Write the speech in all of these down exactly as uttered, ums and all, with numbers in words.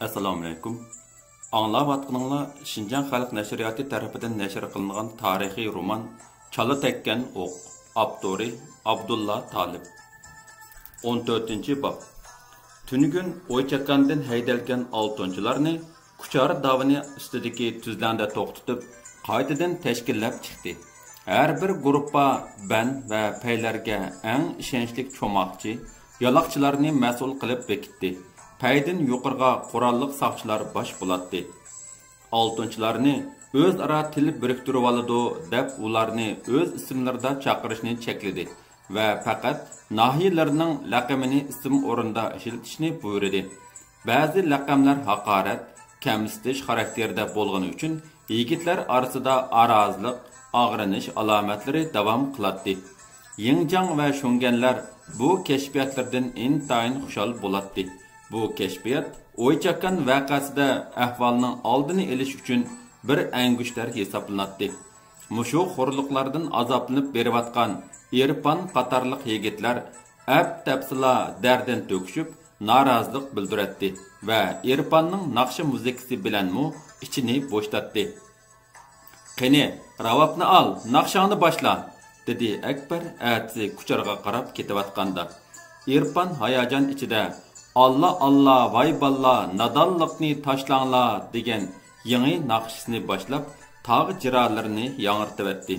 ئەسسالامۇئەلەيكۇم. ئاڭلاۋاتقىنىڭلار شىنجاڭ خەلق نەشرىياتى تەرىپىدىن نەشر قىلىنغان تارىخىي رومان چالا تەگكەن ئوق، ئاپتورى ئابدۇللا تالىپ. ئون تۆتىنچى باب. تۈنۈگۈن ئويچاكاندىن ھەيدەلگەن ئالتۇنچىلارنى كۇچار داۋىنى ئۈستىدىكى تۈزلەڭدە توختىتىپ، قايتىدىن تەشكىللەپ چىقتى. ھەر بىر گۇرۇپپا بەن ۋە پەيلەرگە ئەڭ ئىشەنچلىك چوماقچى، يالاقچىلارنى مەسئۇل قىلىپ بېكىتتى. پەيدىن يۇقىرىغا قوراللىق ساقچىلار باش بولاتتى. ئالتۇنچىلارنى ئۆزئارا تىل بىرىكتۈرۈۋالىدۇ، دەپ ئۇلارنى ئۆز ئىسىملىرىدا چاقىرىشنى چەكلىدى ۋە پەقەت ناھىيەلەرنىڭ لەقىمىنى ئىسىم ئورنىدا ئىشلىتىشنى بۇيرۇدى. بەزى لەقەملەر ھاقارەت، كەمسىتىش خاراكتېرىدە بولغىنى ئۈچۈن، يىگىتلەر ئارىسىدا ئارازىلىق، ئاغرىنىش ئالامەتلىرى داۋام قىلاتتى. يىڭجاڭ ۋە شۇڭگەنلەر بۇ كەشپىياتلىرىدىن ئىنتايىن خۇشال بولاتتى. بۇ كەشپىيات ئويچاكان ۋەقەسىدە ئەھۋالنىڭ ئالدىنى ئېلىش ئۈچۈن بىر ئەڭگۈشتەر ھېسابلىناتتى. مۇشۇ خورلۇقلاردىن ئازابلىنىپ بېرىۋاتقان ئېرپان قاتارلىق يىگىتلەر ئەپ-تەپسىلا دەردىنى تۆكۈشۈپ، نارازىلىق بىلدۈرەتتى ۋە ئېرپاننىڭ ناخشا مۇزىكىسى بىلەنمۇ ئىچىنى بوشىتاتتى. «قېنى، راۋابنى ئال، ناخشاڭنى باشلا!» دېدى ئەكبەر ئەتىسى كۇچارغا قاراپ كېتىۋاتقاندا. ئېرپان ھاياجان ئىچىدە، «ئاللا، ئاللا، ۋاي باللا، نادانلىقنى تاشلاڭلار» دېگەن يېڭى ناخشىسىنى باشلاپ، تاغ جىرالىرىنى ياڭرىتىۋەتتى.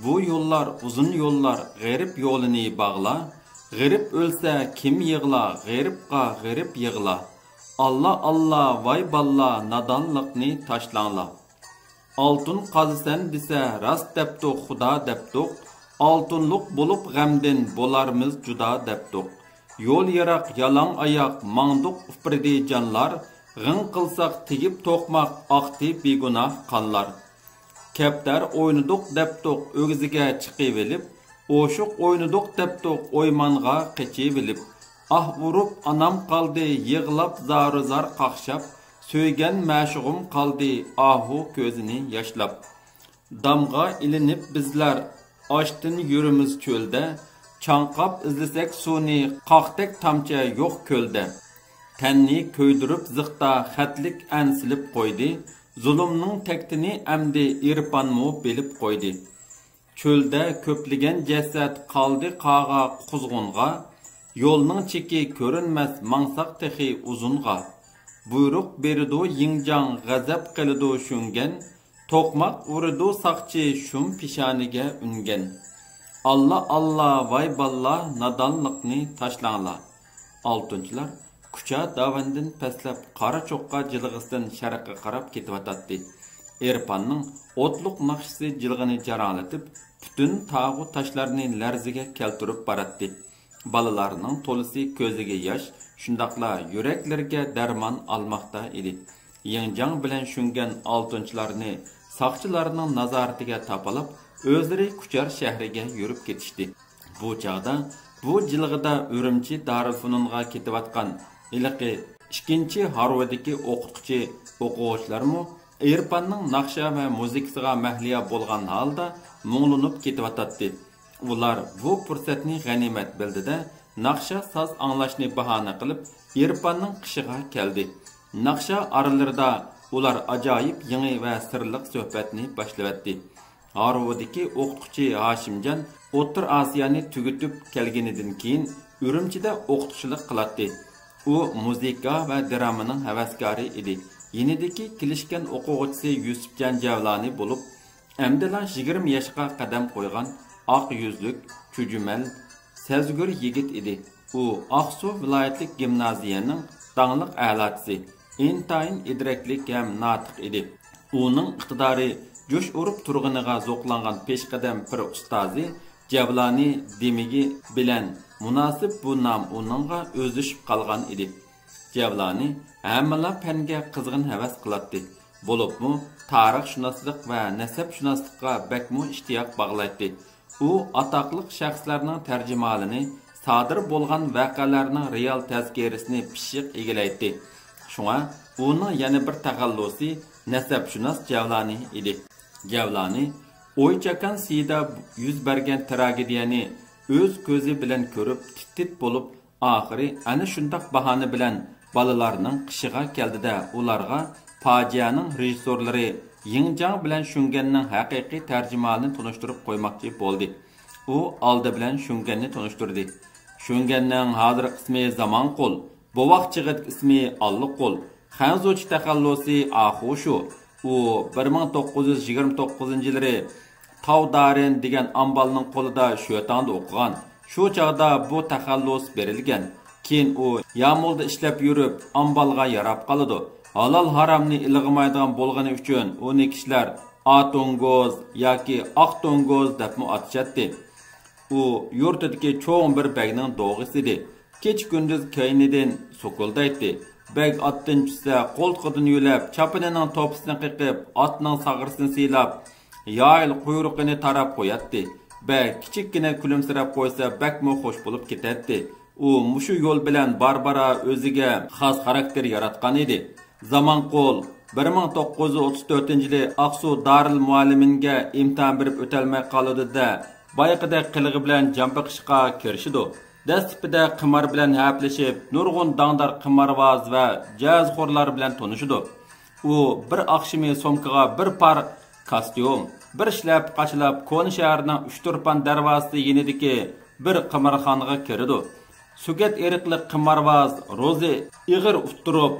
بۇ يوللار ئۇزۇن يوللار، غېرىب يولىنى باغلا، غېرىب ئۆلسە كىم يىغلا، غېرىبقا غېرىب يىغلا. ئاللا، ئاللا، ۋاي باللا، نادانلىقنى تاشلاڭلا. ئالتۇن قازىسەن دېسە، راست دەپتۇ، خۇدا دەپتۇق. ئالتۇنلۇق بولۇپ غەمدىن بولارمىز جۇدا دەپتۇق. يول يىراق، يالاڭ ئاياق ماڭدۇق ئۇپرىدى جانلار. غىڭ قىلساق تېگىپ توقماق، ئاقتى بىگۇناھ قانلار. كەپتەر ئوينىدۇق دەپتۇق ئۆگزىگە چىقىۋېلىپ، ئوشۇق ئوينىدۇق دەپتۇق ئويمانغا قېچىۋېلىپ. ئاھ ئۇرۇپ ئانام قالدى يىغلاپ زارۇ زار قاقشاپ، سۆيگەن مەشۇقۇم قالدى ئاھۇ كۆزىنى ياشلاپ. دامغا ئىلىنىپ بىزلەر ئاچتىن يۈرىمىز چۆلدە، چاڭقاپ ئىزلىسەك سۇنى قاقتەك تامچە يوق كۆلدە. تەننى كۆيدۈرۈپ زىختا خەتلىك ئەنسىلىپ قويدى، زۇلۇمنىڭ تەكتىنى ئەمدى ئېرپانمۇ بىلىپ قويدى. چۆلدە كۆپلىگەن جەسەت قالدى قاغا قۇزغۇنغا، يولنىڭ چېكى كۆرۈنمەس ماڭساق تېخى ئۇزۇنغا. بۇيرۇق بېرىدۇ يىڭجاڭ غەزەپ قىلىدۇ شۈڭگەن، توقماق ئۇرىدۇ ساقچى شۇم پېشانىگە ئۈنگەن. ئاللا، ئاللا، ۋاي باللا، نادانلىقنى تاشلاڭلار. ئالتۇنچىلار كۇچا داۋەندىن پەسلەپ قارا چوققا جىلغىسىدىن شەرققە قاراپ كېتىۋاتاتتى. ئېرپاننىڭ ئوتلۇق ناخشىسى جىلغىنى جاراڭلىتىپ، پۈتۈن تاغۇ تاشلارنى لەرزىگە كەلتۈرۈپ باراتتى. بالىلارنىڭ تولىسى كۆزىگە ياش، شۇنداقلا يۈرەكلىرىگە دەرمان ئالماقتا ئىدى. يىڭجاڭ بىلەن شۈڭگەن ئالتۇنچىلارنى ساقچىلارنىڭ نازارىتىگە تاپىلاپ، ئۆزلىرى كۇچار شەھىرىگە يۈرۈپ كېتىشتى. بۇ چاغدا بۇ جىلغىدا ئۈرۈمچى دارىلفۇنۇنغا كېتىۋاتقان ھېلىقى ئىككىنچى ھارۋىدىكى ئوقۇتقۇچى، ئوقۇغۇچىلارمۇ ئېرپاننىڭ ناخشا ۋە مۇزىكىسىغا مەھلىيا بولغان ھالدا مۇڭلىنىپ كېتىۋاتاتتى. ئۇلار بۇ پۇرسەتنى غەنىيمەت بىلدى-دە، ناخشا ساز ئاڭلاشنى باھانە قىلىپ، ئېرپاننىڭ قېشىغا كەلدى. ناخشا ئارىلىرىدا ئۇلار ئاجايىپ يېڭى ۋە سىرلىق سۆھبەتنى باشلىۋەتتى. ھارۋىدىكى ئوقۇتقۇچى ھاشىمجان ئوتتۇرا ئاسىيانى تۈگىتىپ كەلگىنىدىن كېيىن، ئۈرۈمچىدە ئوقۇتقۇچىلىق قىلاتتى. ئۇ مۇزىكا ۋە درامىنىڭ ھەۋەسكارى ئىدى. يېنىدىكى كېلىشكەن ئوقۇغۇچىسى يۈسۈپجان جەۋلانى بولۇپ، ئەمدىلا يىگىرمە ياشقا قەدەم قويغان ئاق يۈزلۈك، چۈجۈمەل، سەزگۈر يىگىت ئىدى. ئۇ ئاقسۇ ۋىلايەتلىك گىمنازىيەنىڭ داڭلىق ئەلاتىسى، ئىنتايىن ئىدرەكلىك ھەم ناتىق ئىدى. ئۇنىڭ ئىقتىدارى جۇش ئۇرۇپ تۇرغىنىغا زوقلانغان پېشقەدەم پىر ئۇستازى جەۋلانى دېمىكى بىلەن مۇناسىپ بۇ نام ئۇنىڭغا ئۆزلىشىپ قالغان ئىدى. جەۋلانى ھەممىلا پەنگە قىزغىن ھەۋەس قىلاتتى. بولۇپمۇ تارىخشۇناسلىق ۋە نەسەبشۇناسلىققا بەكمۇ ئىشتىياق باغلايتتى. ئۇ ئاتاقلىق شەخسلەرنىڭ تەرجىمىھالىنى، سادىر بولغان ۋەقەلەرنىڭ رېئال تەزكىرىسىنى پىششىق ئىگىلەيتتى. شۇڭا ئۇنىڭ يەنە بىر تەخەللۇسى نەسەبشۇناس جەۋلانى ئىدى. جەۋلانى ئويچاكان سېيىدا يۈز بەرگەن تراگېدىيەنى ئۆز كۆزى بىلەن كۆرۈپ، تىت-تىت بولۇپ، ئاخىرى ئەنە شۇنداق باھانە بىلەن بالىلارنىڭ قېشىغا كەلدى-دە، ئۇلارغا پاجىئەنىڭ رېژىسسورلىرى يىڭجاڭ بىلەن شۈڭگەننىڭ ھەقىقىي تەرجىمىھالىنى تونۇشتۇرۇپ قويماقچى بولدى. ئۇ ئالدى بىلەن شۈڭگەننى تونۇشتۇردى. شۈڭگەننىڭ ھازىرقى ئىسمى زامانقۇل، بوۋاق چېغىدىكى ئىسمى ئاللىقۇل، خەنزۇچە تەخەللۇسى ئاخۇشۇ. ئۇ بىر مىڭ توققۇز يۈز يىگىرمە توققۇزىنچى يىلى تاۋدارىن دېگەن ئامبالنىڭ قولىدا شۆتاڭدا ئوقۇغان. شۇ چاغدا بۇ تەخەللۇس بېرىلگەن. كېيىن ئۇ يامۇلدا ئىشلەپ يۈرۈپ، ئامبالغا ياراپ قالىدۇ. ھالال-ھارامنى ئىلغىمايدىغان بولغىنى ئۈچۈن ئۇنى كىشىلەر ئاتوڭگوز ياكى ئاق توڭگوز دەپمۇ ئاتىشاتتى. ئۇ يۇرتىدىكى چوڭ بىر بەگنىڭ دوغىسى ئىدى. كېچە-كۈندۈز كەينىدىن سوكۇلدايتتى. بەگ ئاتتىن چۈشسە، قولتۇقىدىن يۆلەپ، چاپىنىنىڭ توپىسىنى قېقىپ، ئاتنىڭ ساغرىسىنى سىيلاپ، يايىل قۇيرۇقىنى تاراپ قوياتتى. بەگ كىچىككىنە كۈلۈمسىرەپ قويسا، بەكمۇ خوش بولۇپ كېتەتتى. ئۇ مۇشۇ يول بىلەن بارا-بارا ئۆزىگە خاس خاراكتېر ياراتقان ئىدى. زامانقۇل بىر مىڭ توققۇز يۈز ئوتتۇز تۆتىنچى يىلى ئاقسۇ دارىل مۇئەللىمىنىگە ئىمتىھان بېرىپ ئۆتەلمەي قالىدۇ-دە، بايىقىدەك قىلىقى بىلەن جان بېقىشقا كىرىشىدۇ. دەسلىپىدە قىمار بىلەن ھەپىلىشىپ، نۇرغۇن داڭدار قىمارۋاز ۋە جەزىخورلار بىلەن تونۇشىدۇ. ئۇ بىر ئاخشىمى سومكىغا بىر پار كاستيۇم، بىر شىلەپە قاچىلاپ، كونا شەھەرنىڭ ئۇچتۇرپان دەرۋازىسى يېنىدىكى بىر قىمارخانىغا كىرىدۇ. سۈگەت ئېرىقلىق قىمارۋاز روزى ئېغىر ئۇتتۇرۇپ،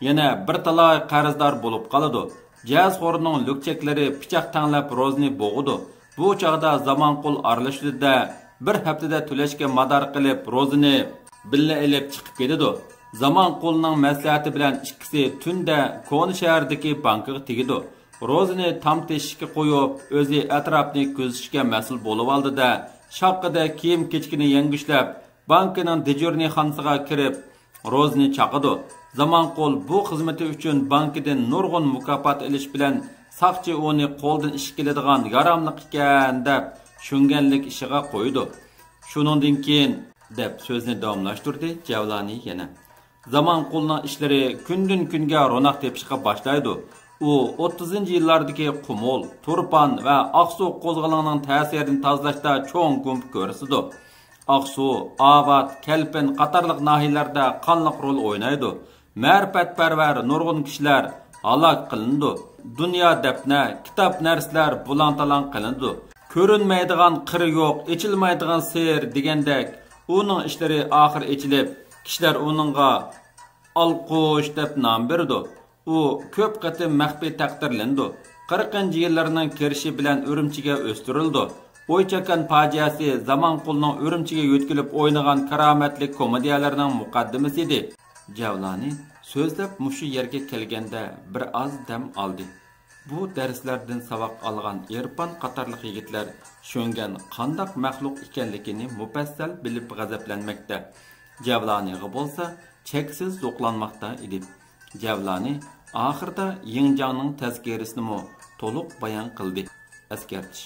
يەنە بىر تالاي قەرزدار بولۇپ قالىدۇ. جەزىخورنىڭ لۈكچەكلىرى پىچاق تەڭلەپ روزىنى بوغىدۇ. بۇ چاغدا زامانقۇل ئارىلىشىدۇ-دە، بىر ھەپتىدە تۆلەشكە مادار قىلىپ، روزىنى بىللە ئېلىپ چىقىپ كېتىدۇ. زامانقۇلنىڭ مەسلىھەتى بىلەن ئىككىسى تۈندە كونا شەھەردىكى بانكىغا تېگىدۇ. روزىنى تام تېشىككە قويۇپ، ئۆزى ئەتراپنى كۆزىتىشكە مەسئۇل بولۇۋالدى-دە، شاققىدە كىيىم-كېچىكىنى يەڭگۈشلەپ، بانكىنىڭ دېجۇرنىي خانىسىغا كىرىپ، روزىنى چاقىدۇ. زامانقۇل بۇ خىزمىتى ئۈچۈن بانكىدىن نۇرغۇن مۇكاپات ئېلىش بىلەن، ساقچى ئۇنى قولدىن ئىش كېلىدىغان ياراملىق ئىكەن دەپ، شۈڭگەنلىك ئىشىغا قويىدۇ. شۇنىڭدىن كېيىن، دەپ سۆزىنى داۋاملاشتۇردى جەۋلانى يەنە. زامانقۇلنىڭ ئىشلىرى كۈندىن-كۈنگە روناق تېپىشقا باشلايدۇ. ئۇ ئوتتۇزىنچى يىللاردىكى قۇمۇل، تۇرپان ۋە ئاقسۇ قوزغىلىڭنىڭ تەسىرىدىن تازىلاشتا چوڭ گۇمپا كۆرسىتىدۇ. ئاقسۇ، ئاۋات، كەلپىن قاتارلىق ناھىيەلەردە قانلىق رول ئوينايدۇ. مەرىپەتپەرۋەر نۇرغۇن كىشىلەر ھالاك قىلىنىدۇ. دۇنيا دەپنە، كىتاب نەرسىلەر بۇلاڭ-تالاڭ قىلىنىدۇ. كۆرۈنمەيدىغان قىرى يوق، ئېچىلمايدىغان سىر دېگەندەك، ئۇنىڭ ئىشلىرى ئاخىر ئېچىلىپ، كىشىلەر ئۇنىڭغا ئالقۇش دەپ نام بېرىدۇ. ئۇ كۆپ قېتىم مەخپىي تەقدىرلىنىدۇ. قىرىقىنچى يىللىرىنىڭ كىرىشى بىلەن ئۈرۈمچىگە ئۆستۈرۈلىدۇ. ئويچاكان پاجىئەسى زامانقۇلنىڭ ئۈرۈمچىگە يۆتكىلىپ ئوينىغان كارامەتلىك كومېدىيەلىرىنىڭ مۇقەددىمىسى ئىدى. جەۋلانى سۆزلەپ مۇشۇ يەرگە كەلگەندە بىر ئاز دەم ئالدى. بۇ دەرسلەردىن ساۋاق ئالغان ئېرپان قاتارلىق يىگىتلەر شۆڭگەن قانداق مەخلۇق ئىكەنلىكىنى مۇپەسسەل بىلىپ غەزەپلەنمەكتە. جەۋلانىغا بولسا چەكسىز زوقلانماقتا ئىدى. جەۋلانى ئاخىرىدا يىڭجاڭنىڭ تەزكىرىسىنىمۇ تولۇق بايان قىلدى. ئەسكەرتىش: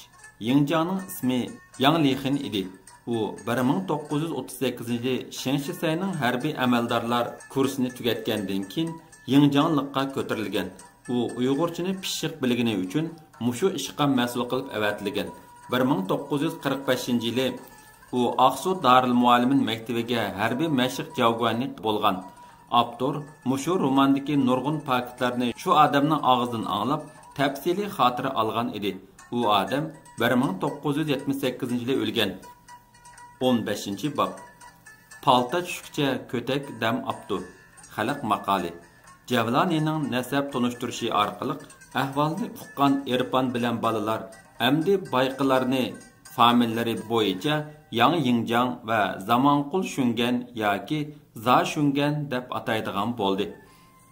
يىڭجاڭنىڭ ئىسمى ياڭ لىخېن ئىدى. ئۇ بىر مىڭ توققۇز يۈز ئوتتۇز سەككىزىنچى يىلى شېڭشىسەينىڭ ھەربىي ئەمەلدارلار كۇرسىنى تۈگەتكەندىن كېيىن يىڭجاڭلىققا كۆتۈرۈلگەن. ئۇ ئۇيغۇرچىنى پىششىق بىلگىنى ئۈچۈن مۇشۇ ئىشقا مەسئۇل قىلىپ ئەۋەتىلگەن. بىر مىڭ توققۇز يۈز قىرىق بەشىنچى يىلى ئۇ ئاقسۇ دارىلمۇئەللىمىن مەكتىۋىگە ھەربىي مەشىق جاۋگۇەنى بولغان. ئاپتور مۇشۇ روماندىكى نۇرغۇن پاكىتلارنى شۇ ئادەمنىڭ ئاغزىدىن ئاڭلاپ، تەپسىلىي خاتىرە ئالغان ئىدى. ئۇ ئادەم بىر مىڭ توققۇز يۈز يەتمىش سەككىزىنچى يىلى ئۆلگەن. ئون بەشىنچى باب. پالتا چۈشكىچە كۆتەك دەم ئاپتۇ. خەلق ماقالى. جەۋلانىنىڭ نەسەب تونۇشتۇرۇشى ئارقىلىق ئەھۋالنى ئۇققان ئېرپان بىلەن بالىلار ئەمدى بايىقىلارنى فامىلىلىرى بويىچە ياڭ يىڭجاڭ ۋە زامانقۇل شۈڭگەن ياكى زا شۈڭگەن دەپ ئاتايدىغان بولدى.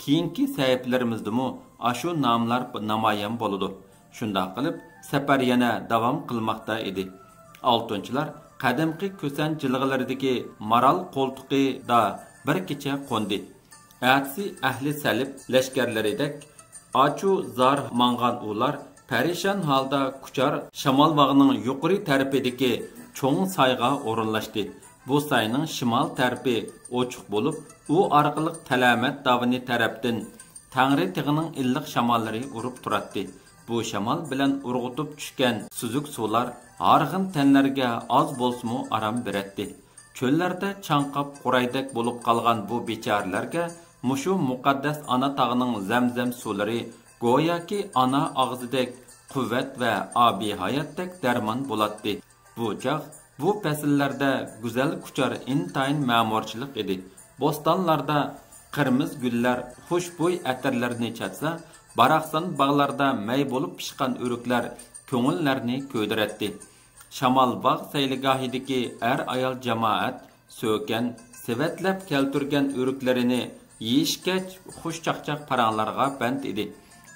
كېيىنكى سەھىپىلىرىمىزدىمۇ ئاشۇ ناملار نامايان بولىدۇ. شۇنداق قىلىپ، سەپەر يەنە داۋام قىلماقتا ئىدى. ئالتۇنچىلار قەدىمكى كۈسەن جىلغىلىرىدىكى مارال قولتۇقىدا بىر كېچە قوندى. ئەتىسى ئەھلى سەلىپ لەشكەرلىرىدەك ئاچۇ زار ماڭغان ئۇلار پەرىشان ھالدا كۇچار شامالباغنىڭ يۇقىرى تەرىپىدىكى چوڭ سايغا ئورۇنلاشتى. بۇ ساينىڭ شىمال تەرىپى ئوچۇق بولۇپ، ئۇ ئارقىلىق تەلەمەت داۋىنى تەرەپتىن تەڭرىتېغىنىڭ ئىللىق شاماللىرى ئۇرۇپ تۇراتتى. بۇ شامال بىلەن ئۇرغۇتۇپ چۈشكەن سۈزۈك سۇلار ھارغىن تەنلەرگە ئاز بولسىمۇ ئارام بېرەتتى. چۆللەردە چاڭقاپ قۇرايدەك بولۇپ قالغان بۇ بىچارىلەرگە مۇشۇ مۇقەددەس ئانا تاغنىڭ زەمزەم سۇلىرى گوياكى ئانا ئاغزىدەك قۇۋۋەت ۋە ئابىھاياتتەك دەرمان بولاتتى. بۇ چاغ بۇ پەسىللەردە گۈزەل كۇچار ئىنتايىن مەمۇرچىلىق ئىدى. بوستانلاردا قىرمىز گۈللەر خۇشبۇي ئەتىرلىرىنى چاچسا، باراقسان باغلاردا مەي بولۇپ پىشقان ئۆرۈكلەر كۆڭۈللەرنى كۆيدۈرەتتى. شامالباغ سەيلىگاھىدىكى ئەر-ئايال جامائەت سۆكەن، سېۋەتلەپ كەلتۈرگەن ئۆرۈكلىرىنى يېيىشكە خۇش چاقچاق پاراڭلارغا بەند ئىدى.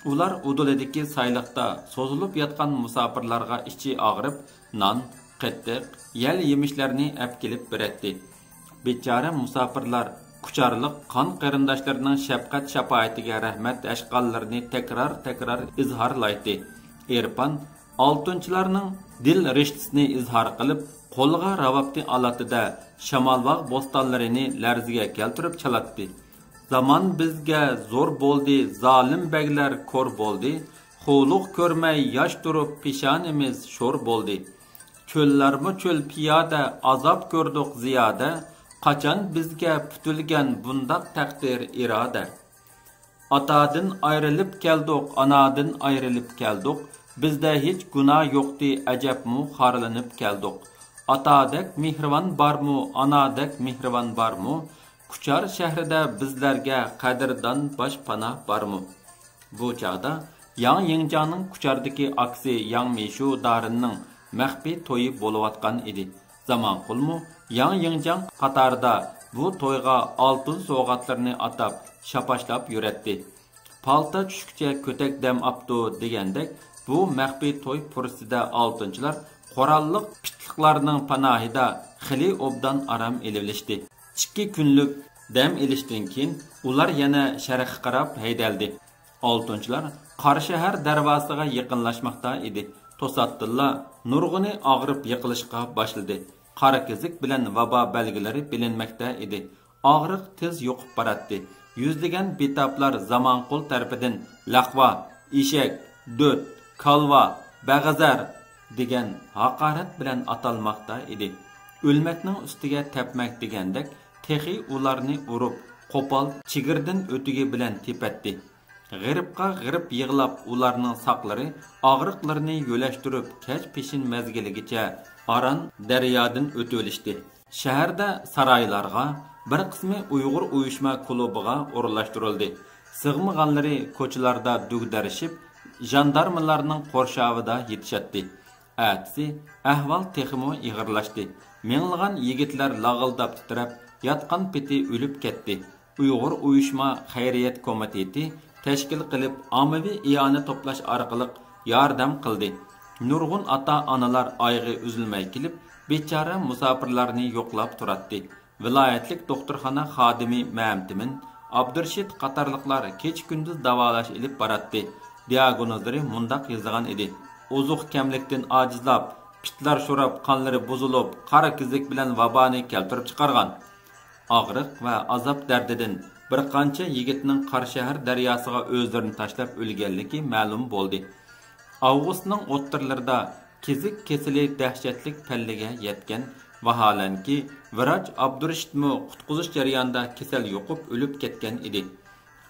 ئۇلار ئۇدۇلىدىكى سايلىقتا سوزۇلۇپ ياتقان مۇساپىرلارغا ئىچى ئاغرىپ، نان، قېتىق، يەل-يېمىشلەرنى ئەپكېلىپ بېرەتتى. بىچارە مۇساپىرلار كۇچارلىق قان قېرىنداشلىرىنىڭ شەپقەت-شاپائىتىگە رەھمەت ھەشقاللىرىنى تەكرار-تەكرار ئىزھارلايتتى. ئېرپان ئالتۇنچىلارنىڭ دىل رىشتىسىنى ئىزھار قىلىپ، قولىغا راۋابنى ئالاتتى-دە، شامالباغ بوستانلىرىنى لەرزىگە كەلتۈرۈپ چالاتتى. زامان بىزگە زور بولدى، زالىم بەگلەر كور بولدى، خورلۇق كۆرمەي ياش تۇرۇپ پېشانىمىز شور بولدى. چۆللەرمۇ چۆل پىيادە، ئازاب كۆردۇق زىيادە، قاچان بىزگە پۈتۈلگەن بۇنداق تەقدىر ئىرادە؟ ئاتادىن ئايرىلىپ كەلدۇق، ئانادىن ئايرىلىپ كەلدۇق، بىزدە ھېچ گۇناھ يوقتى، ئەجەبمۇ خارلىنىپ كەلدۇق. ئاتادەك مېھرىبان بارمۇ، ئانادەك مېھرىبان بارمۇ؟ كۇچار شەھىرىدە بىزلەرگە قەدىردان باشپاناھ بارمۇ؟ بۇ چاغدا ياڭ يىڭجاڭنىڭ كۇچاردىكى ئاكىسى ياڭ مىشۇ دارىننىڭ مەخپىي تويى بولۇۋاتقان ئىدى. زامانقۇلمۇ ياڭ يىڭجاڭ قاتارىدا بۇ تويغا ئالتۇن سوۋغاتلىرىنى ئاتاپ، شاپاشلاپ يۈرەتتى. پالتا چۈشكىچە كۆتەك دەم ئاپتۇ دېگەندەك، بۇ مەخپىي توي پۇرسىتىدە ئالتۇنچىلار قوراللىق پىتلىقلارنىڭ پاناھىدا خېلى ئوبدان ئارام ئېلىۋېلىشتى. ئىككى كۈنلۈك دەم ئېلىشتىن كېيىن، ئۇلار يەنە شەرققە قاراپ ھەيدەلدى. ئالتۇنچىلار قاراشەھەر دەرۋازىسىغا يېقىنلاشماقتا ئىدى. توساتتىنلا نۇرغۇنى ئاغرىپ يىقىلىشقا باشلىدى. قارا كېزىك بىلەن ۋابا بەلگىلىرى بىلىنمەكتە ئىدى. ئاغرىق تېز يۇقۇپ باراتتى. يۈزلىگەن بىتاپلار زامانقۇل تەرىپىدىن لەقۋا، ئېشەك، دۆت، كالۋا، بەغەزەر دېگەن ھاقارەت بىلەن ئاتالماقتا ئىدى. ئۆلمەكنىڭ ئۈستىگە تەپمەك دېگەندەك، تېخى ئۇلارنى ئۇرۇپ، قوپال چىگىردىن ئۆتۈگى بىلەن تېپەتتى. غېرىبقا غېرىب يىغلاپ، ئۇلارنىڭ ساقلىرى ئاغرىقلىرىنى يۆلەشتۈرۈپ، كەچ پېشىن مەزگىلىگىچە ئاران دەريادىن ئۆتۈۋېلىشتى. شەھەردە سارايلارغا، بىر قىسمى ئۇيغۇر ئۇيۇشما كۇلۇبىغا ئورۇنلاشتۇرۇلدى. سىغمىغانلىرى كوچىلاردا دۈگدەرشىپ، ژاندارمىلارنىڭ قورشاۋىدا يېتىشەتتى. ئەتىسى ئەھۋال تېخىمۇ ئېغىرلاشتى. مىڭلىغان يىگىتلەر لاغىلداپ تىترەپ، ياتقان پېتى ئۆلۈپ كەتتى. ئۇيغۇر ئۇيۇشما خەيرىيەت كومىتېتى تەشكىل قىلىپ، ئاممىۋى ئىئانە توپلاش ئارقىلىق ياردەم قىلدى. نۇرغۇن ئاتا-ئانىلار ئايىغى ئۈزۈلمەي كېلىپ، بىچارە مۇساپىرلارنى يوقلاپ تۇراتتى. ۋىلايەتلىك دوختۇرخانا خادىمى مەمتىمىن، ئابدۇرېشىت قاتارلىقلار كېچە-كۈندۈز داۋالاش ئېلىپ باراتتى. دىئاگنوزلىرى مۇنداق يېزىلغان ئىدى: ئوزۇق كەملىكتىن ئاجىزلاپ، پىتلار شوراپ، قانلىرى بۇزۇلۇپ، قارا كېزىك بىلەن ۋابانى كەلتۈرۈپ چىقارغان. ئاغرىق ۋە ئازاب دەردىدىن بىر قانچە يىگىتنىڭ قاراشەھەر دەرياسىغا ئۆزلىرىنى تاشلاپ ئۆلگەنلىكى مەلۇم بولدى. ئاۋغۇستنىڭ ئوتتۇرىلىرىدا كېزىك كېسىلى دەھشەتلىك پەللىگە يەتكەن، ۋاھالەنكى، ۋىراچ ئابدۇرېشىتمۇ قۇتقۇزۇش جەريانىدا كېسەل يۇقۇپ ئۆلۈپ كەتكەن ئىدى.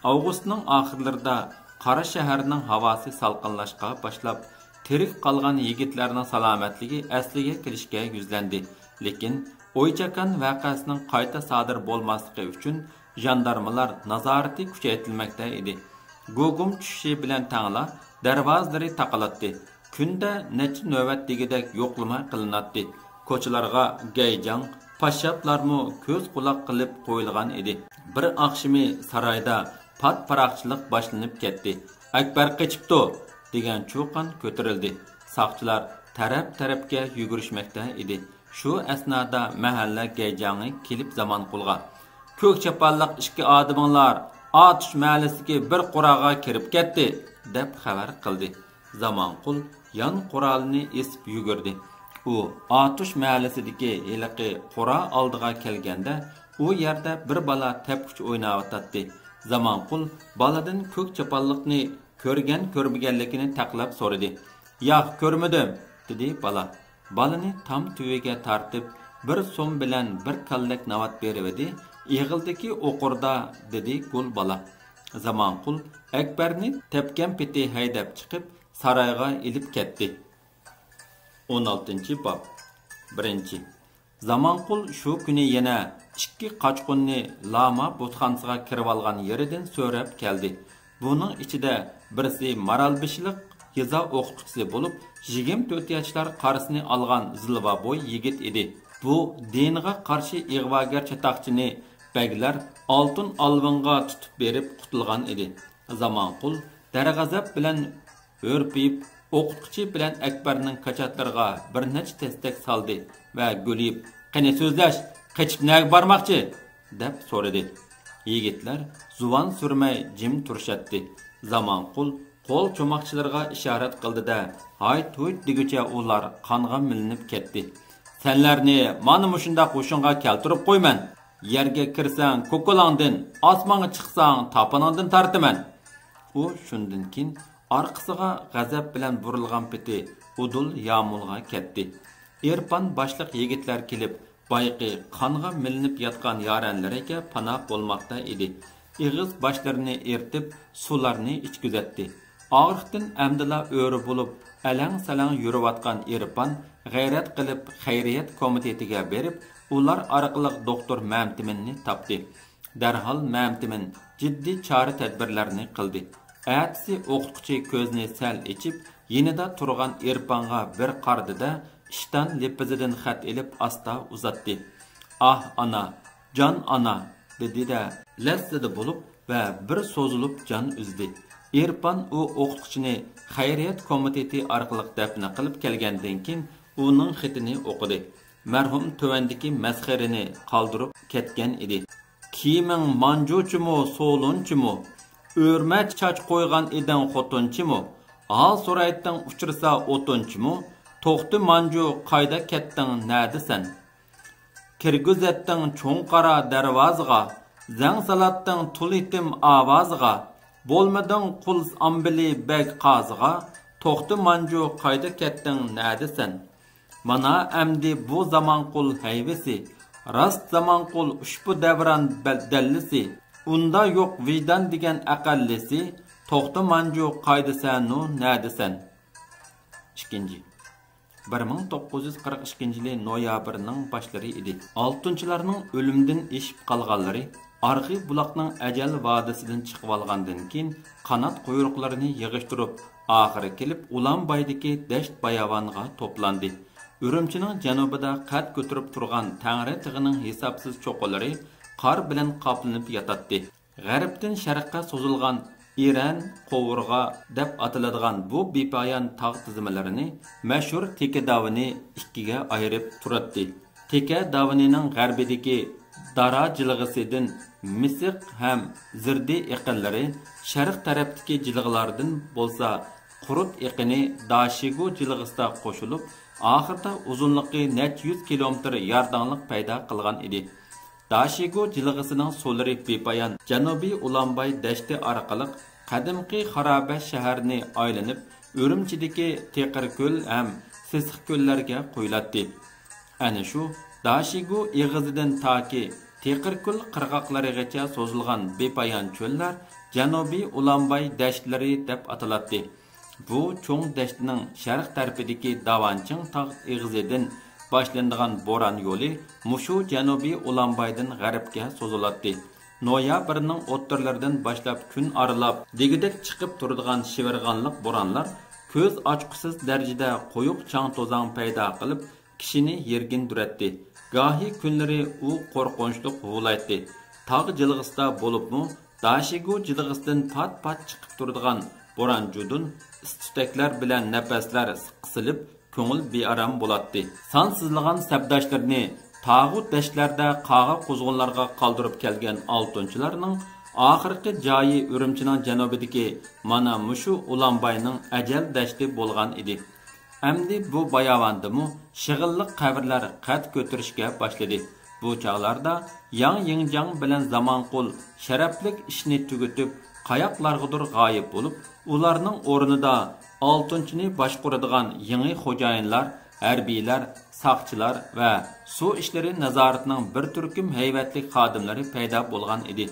ئاۋغۇستنىڭ ئاخىرلىرىدا قاراشەھەرنىڭ ھاۋاسى سالقىنلاشقا باشلاپ، تىرىك قالغان يىگىتلەرنىڭ سالامەتلىكى ئەسلىگە كېلىشكە يۈزلەندى. لېكىن ئويچاكان ۋەقەسىنىڭ قايتا سادىر بولماسلىقى ئۈچۈن، ژاندارمىلار نازارىتى كۈچەيتىلمەكتە ئىدى. گۇگۇم چۈشۈشى بىلەن تەڭلا دەرۋازىلىرى تاقىلاتتى. كۈندە نەچچە نۆۋەت دېگۈدەك يوقلىما قىلىناتتى. كوچىلارغا گەيجاڭ، پاششاپلارمۇ كۆز-قۇلاق قىلىپ قويۇلغان ئىدى. بىر ئاخشىمى سارايدا پات-پاراقچىلىق باشلىنىپ كەتتى. «ئەكبەر قېچىپتۇ!» دېگەن چۇقان كۆتۈرۈلدى. ساقچىلار تەرەپ-تەرەپكە يۈگۈرۈشمەكتە ئىدى. شۇ ئەسنادا مەھەللە گەيجاڭى كېلىپ زامانقۇلغا: «كۆك چاپانلىق ئىككى ئادىمىڭلار ئاتۇش مەھەللىسىدىكى بىر قوراغا كىرىپ كەتتى!» دەپ خەۋەر قىلدى. زامانقۇل يان قورالىنى ئېسىپ يۈگۈردى. ئۇ ئاتۇش مەھەللىسىدىكى ھېلىقى قورا ئالدىغا كەلگەندە، ئۇ يەردە بىر بالا تەپكۈچ ئويناۋاتاتتى. زامانقۇل بالىدىن كۆك چاپانلىقنى كۆرگەن-كۆرمىگەنلىكىنى تەقلەپ سورىدى. «ياق، كۆرمىدىم!» دېدى بالا. بالىنى تام تۈۋىگە تارتىپ، بىر سوم بىلەن بىر كاللەك ناۋات بېرىۋىدى. ئېغىلدىكى ئوقۇردا، دېدى گۈل بالا. زامانقۇل ئەكبەرنى تەپكەن پېتى ھەيدەپ چىقىپ، سارايغا ئېلىپ كەتتى. ئون ئالتىنچى باب. بىرىنچى. زامانقۇل شۇ كۈنى يەنە ئىككى قاچقۇننى لاما بۇتخانىسىغا كىرىۋالغان يېرىدىن سۆرەپ كەلدى. بۇنىڭ ئىچىدە بىرسى مارالبېشىلىق يېزا ئوقۇتقۇچىسى بولۇپ، يىگىرمە تۆت ياشلار قارىسىنى ئالغان زىلۋا بوي يىگىت ئىدى. بۇ دىنغا قارشى ئىغۋاگەر چاتاقچىنى بەگلەر ئالتۇن ئالۋىنغا تۇتۇپ بېرىپ قۇتۇلغان ئىدى. زامانقۇل دەرغەزەپ بىلەن ھۆرپىيىپ، ئوقۇتقۇچى بىلەن ئەكبەرنىڭ كاچاتلىرىغا بىر نەچچە تەستەك سالدى ۋە گۈلىيىپ، «قېنى سۆزلەش، قېچىپ نەگە بارماقچى؟» دەپ سورىدى. يىگىتلەر زۇۋان سۈرمەي جىم تۇرۇشاتتى. زامانقۇل قول چوماقچىلىرىغا ئىشارەت قىلدى-دە، ھايت-ھۇيت دېگۈچە ئۇلار قانغا مىلىنىپ كەتتى. «سەنلەرنى مانا مۇشۇنداق ھوشۇڭغا كەلتۈرۈپ قويىمەن. يەرگە كىرسەڭ كوكۇلاڭدىن، ئاسمانغا چىقساڭ تاپىنىڭدىن تارتىمەن.» ئۇ شۇندىن كېيىن ئارقىسىغا غەزەپ بىلەن بۇرۇلغان پېتى ئۇدۇل يامۇلغا كەتتى. ئېرپان باشلىق يىگىتلەر كېلىپ، بايىقى قانغا مىلىنىپ ياتقان يارەنلىرىگە پاناھ بولماقتا ئىدى. ئېغىز باشلىرىنى ئېرتىپ، سۇلارنى ئىچكۈزەتتى. ئاغرىقتىن ئەمدىلا ئۆرە بولۇپ، ئەلەڭ-سەلەڭ يۈرۈۋاتقان ئېرپان غەيرەت قىلىپ خەيرىيەت كومىتېتىگە بېرىپ، ئۇلار ئارقىلىق دوختۇر مەمتىمىننى تاپتى. دەرھال مەمتىمىن جىددىي چارە-تەدبىرلەرنى قىلدى. ئەتىسى ئوقۇتقۇچى كۆزىنى سەل ئېچىپ، يېنىدا تۇرغان ئېرپانغا بىر قارىدى-دە، ئىشتان لىپپىزىدىن خەت ئېلىپ ئاستا ئۇزاتتى. «ئاھ، ئانا! جان ئانا!» دېدى-دە، لەسسىدە بولۇپ ۋە بىر سوزۇلۇپ جان ئۈزدى. ئېرپان ئۇ ئوقۇتقۇچىنى خەيرىيەت كومىتېتى ئارقىلىق دەپنە قىلىپ كەلگەندىن كېيىن ئۇنىڭ خېتىنى ئوقۇدى. مەرھۇم تۆۋەندىكى مەسخىرىنى قالدۇرۇپ كەتكەن ئىدى. «كىيىمىڭ مانجۇچىمۇ، سولۇنچىمۇ؟ ئۆرمە چاچ قويغان ئىدىڭ خوتۇنچىمۇ؟ ھال سورايتتىڭ ئۇچرىسا ئوتۇنچىمۇ؟ توختى مانجۇ، قايدا كەتتىڭ، نەدىسەن؟ كىرگۈزەتتىڭ چوڭ قارا دەرۋازىغا، زەڭ سالاتتىڭ تۇل يېتىم ئاۋازىغا، بولمىدىڭ قۇل ئامبىلى بەگ قازىغا، توختى مانجۇ، قايدا كەتتىڭ، نەدىسەن؟» مانا ئەمدى بۇ زامانقۇل ھەيۋىسى، راست زامانقۇل ئۇشبۇ دەۋران بەل-، دەللىسى، ئۇندا يوق ۋىجدان دېگەن ئەقەللىسى، توختى مانجۇ، قايدىسەنۇ، نەدىسەن؟ ئىككىنچى. بىر مىڭ توققۇز يۈز قىرىق ئىككىنچى يىلى نويابىرنىڭ باشلىرى ئىدى. ئالتۇنچىلارنىڭ ئۆلۈمدىن ئېشىپ قالغانلىرى ئارغى بۇلاقنىڭ ئەجەل ۋادىسىدىن چىقىۋالغاندىن كېيىن، قانات قۇيرۇقلىرىنى يىغىشتۇرۇپ، ئاخىرى كېلىپ ئۇلانبايدىكى دەشت-باياۋانغا توپلاندى. ئۈرۈمچىنىڭ جەنۇبىدا قەد كۆتۈرۈپ تۇرغان تەڭرى تېغىنىڭ ھېسابسىز چوققىلىرى قار بىلەن قاپلىنىپ ياتاتتى. غەربتىن شەرققە سوزۇلغان ئېرەن، قوۋۇرغا دەپ ئاتىلىدىغان بۇ بىپايان تاغ تىزمىلىرىنى مەشھۇر تېكە داۋىنى ئىككىگە ئايرىپ تۇراتتى. تېكە داۋىنىنىڭ غەربىدىكى دارا جىلغىسىدىن مىسىق ھەم زىردى ئېقىنلىرى، شەرق تەرەپتىكى جىلغىلاردىن بولسا قۇرۇت ئېقىنى داشىگۇ جىلغىسىدا قوشۇلۇپ، ئاخىرىدا ئۇزۇنلۇقى نەچچە يۈز كىلومېتىر يارداڭلىق پەيدا قىلغان ئىدى. داشىگۇ جىلغىسىنىڭ سۇلىرى بىپايان جەنۇبىي ئۇلانباي دەشتى ئارقىلىق قەدىمكى خارابە شەھەرنى ئايلىنىپ، ئۈرۈمچىدىكى تېقىركۆل ھەم سېسىق كۆللەرگە قۇيۇلاتتى. ئەنە شۇ داشىگۇ ئېغىزىدىن تاكى تېقىركۆل قىرغاقلىرىغىچە سوزۇلغان بىپايان چۆللەر جەنۇبىي ئۇلانباي دەشتلىرى دەپ ئاتىلاتتى. بۇ چوڭ دەشتىنىڭ شەرق تەرىپىدىكى داۋانچىڭ تاغ ئېغىزىدىن باشلىنىدىغان بوران يولى مۇشۇ جەنۇبىي ئۇلانبايدىن غەربكە سوزۇلاتتى. نويابىرنىڭ ئوتتۇرىلىرىدىن باشلاپ كۈن ئارىلاپ دېگۈدەك چىقىپ تۇرىدىغان شىۋىرغانلىق بورانلار كۆز ئاچقۇسىز دەرىجىدە قويۇق چاڭ-توزاڭ پەيدا قىلىپ، كىشىنى يىرگىندۈرەتتى. گاھى كۈنلىرى ئۇ قورقۇنچلۇق ھۇۋلايتتى. تاغ جىلغىسىدا بولۇپمۇ، داشىگۇ جىلغىسىدىن پات-پات چىقىپ تۇرىدىغان بوران-جۇدۇن، ئىس-تۈتەكلەر بىلەن نەپەسلەر قىسىلىپ، كۆڭۈل بىئارام بولاتتى. سانسىزلىغان سەپداشلىرىنى تاغۇ دەشتلەردە قاغا-قۇزغۇنلارغا قالدۇرۇپ كەلگەن ئالتۇنچىلارنىڭ ئاخىرقى جايى ئۈرۈمچىنىڭ جەنۇبىدىكى مانا مۇشۇ ئۇلانباينىڭ ئەجەل دەشتى بولغان ئىدى. ئەمدى بۇ باياۋاندىمۇ شېغىللىق قەبرىلەر قەد كۆتۈرۈشكە باشلىدى. بۇ چاغلاردا ياڭ يىڭجاڭ بىلەن زامانقۇل شەرەپلىك ئىشنى تۈگىتىپ، قاياقلارغىدۇر غايىب بولۇپ، ئۇلارنىڭ ئورنىدا ئالتۇنچىنى باشقۇرىدىغان يېڭى خوجايىنلار ھەربىيلەر، ساقچىلار ۋە سۇ ئىشلىرى نازارىتىنىڭ بىر تۈركۈم ھەيۋەتلىك خادىملىرى پەيدا بولغان ئىدى.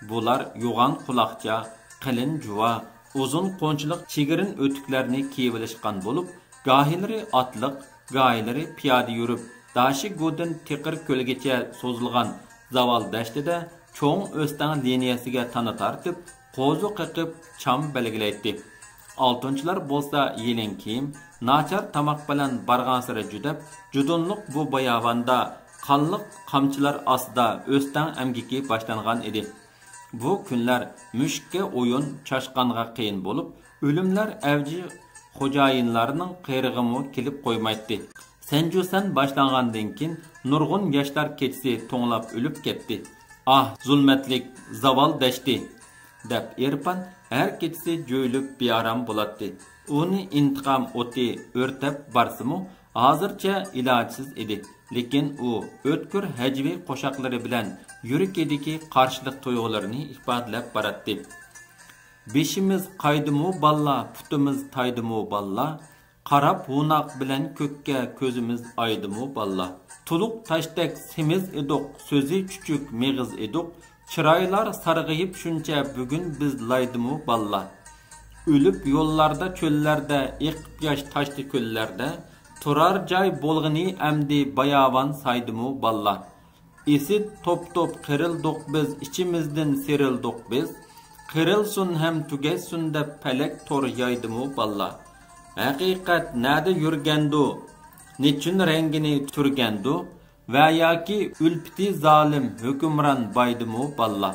بۇلار يوغان قۇلاقچا، قېلىن جۇۋا، ئۇزۇن قونچىلىق چىگىرىن ئۆتۈكلەرنى كىيىۋېلىشقان بولۇپ، گاھىلىرى ئاتلىق، گاھىلىرى پىيادە يۈرۈپ، داشىگۇدىن تېقىر كۆلگىچە سوزۇلغان زاۋال دەشتىدە چوڭ ئۆستەڭ لىنىيەسىگە تانا تارتىپ، قوزۇ قېقىپ، چام بەلگىلەيتتى. ئالتۇنچىلار بولسا يېلىڭ كىيىم، ناچار تاماق بىلەن بارغانسېرى جۈدەپ، جۇدۇنلۇق بۇ باياۋاندا قانلىق قامچىلار ئاستىدا ئۆستەڭ ئەمگىكى باشلانغان ئىدى. بۇ كۈنلەر مۈشۈككە ئويۇن، چاشقانغا قىيىن بولۇپ، ئۆلۈملەر ئەۋجى خوجايىنلارنىڭ قېرىغىمۇ كېلىپ قويمايتتى. سەنجۇسەن باشلانغاندىن كېيىن نۇرغۇن ياشلار كېچىسى توڭلاپ ئۆلۈپ كەتتى. ئاھ، زۇلمەتلىك زاۋال دەشتى! دەپ ئېرپان ھەر كېچىسى جۆيلۈپ بىئارام بولاتتى. ئۇنى ئىنتىقام ئوتى ئۆرتەپ بارسىمۇ، ھازىرچە ئىلاجسىز ئىدى. لېكىن ئۇ ئۆتكۈر ھەجۋىي قوشاقلىرى بىلەن يۈرىكىدىكى قارشىلىق تۇيغۇلىرىنى ئىپادىلەپ باراتتى. بېشىمىز قايدىمۇ باللا، پۇتىمىز تايدىمۇ باللا، قاراپ ھوناق بىلەن كۆككە كۆزىمىز ئايدىمۇ باللا. تۇلۇق تاشتەك سېمىز ئىدۇق، سۆزى چۈچۈك مېغىز ئىدۇق، چىرايلار سارغىيىپ شۇنچە بۈگۈن بىز لايدىمۇ باللا. ئۆلۈپ يوللاردا، چۆللەردە، ئېقىپ ياش تاشتى كۆللەردە، تۇرار جاي بولغىنى ئەمدى باياۋان سايدىمۇ باللا. ئېسىت توپ-توپ قېرىلدۇق بىز، ئىچىمىزدىن سېرىلدۇق بىز. قېرىلسۇن ھەم تۈگەشسۇن دەپ پەلەك تور يايدىمۇ باللا. ھەقىقەت نەدە يۈرگەندۇ؟ نېچۈن رەڭگىنى تۈرگەندۇ؟ ۋە ياكى ئۈلپىتى زالىم ھۆكۈمران بايدىمۇ باللا.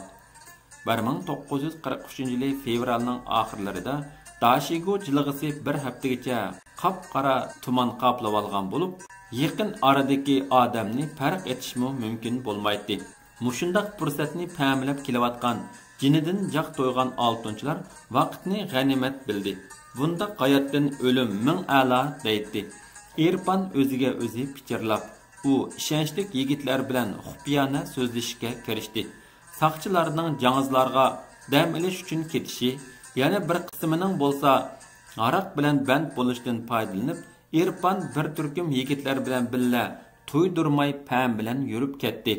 بىر مىڭ توققۇز يۈز قىرىق ئۈچىنچى يىلى فېۋرالنىڭ ئاخىرلىرىدا داشىگۇ جىلغىسى بىر ھەپتىگىچە قاپقارا تۇمان قاپلىۋالغان بولۇپ، يېقىن ئارىدىكى ئادەمنى پەرق ئېتىشمۇ مۇمكىن بولمايتتى. مۇشۇنداق پۇرسەتنى پەمىلەپ كېلىۋاتقان جېنىدىن جاق تويغان ئالتۇنچىلار ۋاقىتنى غەنىيمەت بىلدى. بۇنداق ھاياتتىن ئۆلۈم مىڭ ئەلا دەيتتى. ئېرپان ئۆزىگە ئۆزى پىچىرلاپ، ئۇ ئىشەنچلىك يىگىتلەر بىلەن خۇپىيانە سۆزلىشىشكە كىرىشتى. ساقچىلارنىڭ جاڭزىلارغا دەم ئېلىش ئۈچۈن كېتىشى، يەنە بىر قىسمىنىڭ بولسا ھاراق بىلەن بەنت بولۇشتىن پايدىلىنىپ، ئېرپان بىر تۈركۈم يىگىتلەر بىلەن بىللە تۇيدۇرماي پەم بىلەن يۈرۈپ كەتتى.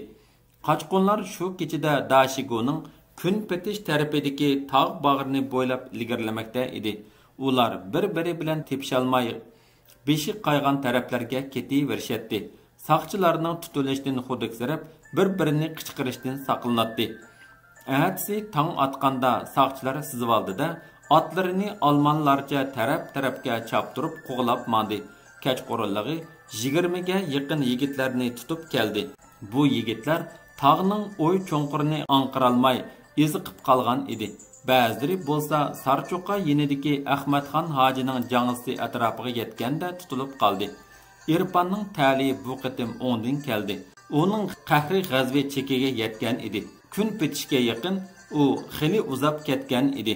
قاچقۇنلار شۇ كېچىدە داشىگۇنىڭ كۈن پېتىش تەرىپىدىكى تاغ باغرىنى بويلاپ ئىلگىرىلىمەكتە ئىدى. ئۇلار بىر-بىرى بىلەن تېپىشالماي، بېشى قايغان تەرەپلەرگە كېتىۋېرىشەتتى. ساقچىلارنىڭ تۇتۇلۇشىدىن خۇدۈكسىرەپ، بىر-بىرىنى قىچقىرىشتىن ساقلىناتتى. ئەتىسى تاڭ ئاتقاندا ساقچىلار سىزىۋالدى-دە، ئاتلىرىنى ئالمانلارچە تەرەپ-تەرەپكە چاپتۇرۇپ قوغلاپ ماڭدى. كەچقۇرۇنلۇقى يىگىرمىگە يېقىن يىگىتلەرنى تۇتۇپ كەلدى. بۇ يىگىتلەر تاغنىڭ ئوي چوڭقۇرىنى ئاڭقىرالماي ئېزىقىپ قالغان ئىدى. بەزىلىرى بولسا سارچوقا يېنىدىكى ئەخمەتخان ھاجىنىڭ جاڭزىسى ئەتراپىغا يەتكەندە تۇتۇلۇپ قالدى. ئېرپاننىڭ تەلىيى بۇ قېتىم ئوڭدىن كەلدى. ئۇنىڭ قەھرى-غەزىپى چېكىگە يەتكەن ئىدى. كۈن پېتىشكە يېقىن ئۇ خېلى ئۇزاپ كەتكەن ئىدى.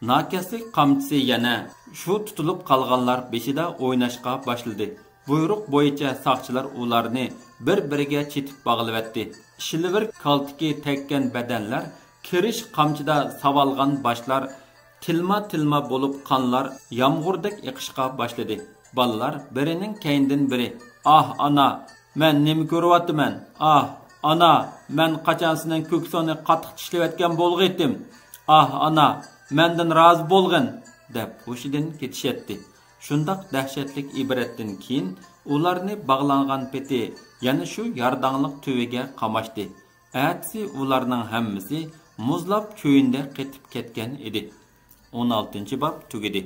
ناكەسلىك قامچىسى يەنە شۇ تۇتۇلۇپ قالغانلار بېشىدا ئويناشقا باشلىدى. بۇيرۇق بويىچە ساقچىلار ئۇلارنى بىر-بىرىگە چېتىپ باغلىۋەتتى. شىلۋىر كالتىكى تەگكەن بەدەنلەر، كىرىش قامچىدا ساۋالغان باشلار، تىلما-تىلما بولۇپ قانلار يامغۇردەك ئېقىشقا باشلىدى. بالىلار بىرىنىڭ كەينىدىن بىرى، «ئاھ، ئانا! مەن نېمە كۆرۈۋاتىمەن؟ ئاھ، ئانا! مەن قاچان سېنىڭ كۆكسۈڭنى قاتتىق چىشلىۋەتكەن بولغىيتىم؟ ئاھ، ئانا! مەندىن رازى بولغىن!» دەپ ھوشىدىن كېتىشەتتى. شۇنداق دەھشەتلىك ئىبرەتتىن كېيىن ئۇلارنى باغلانغان پېتى يەنە شۇ يارداڭلىق تۈۋىگە قاماشتى. ئەتىسى ئۇلارنىڭ ھەممىسى مۇزلاپ چۆيۈندە قېتىپ كەتكەن ئىدى. ئون ئالتىنچى باب تۈگىدى.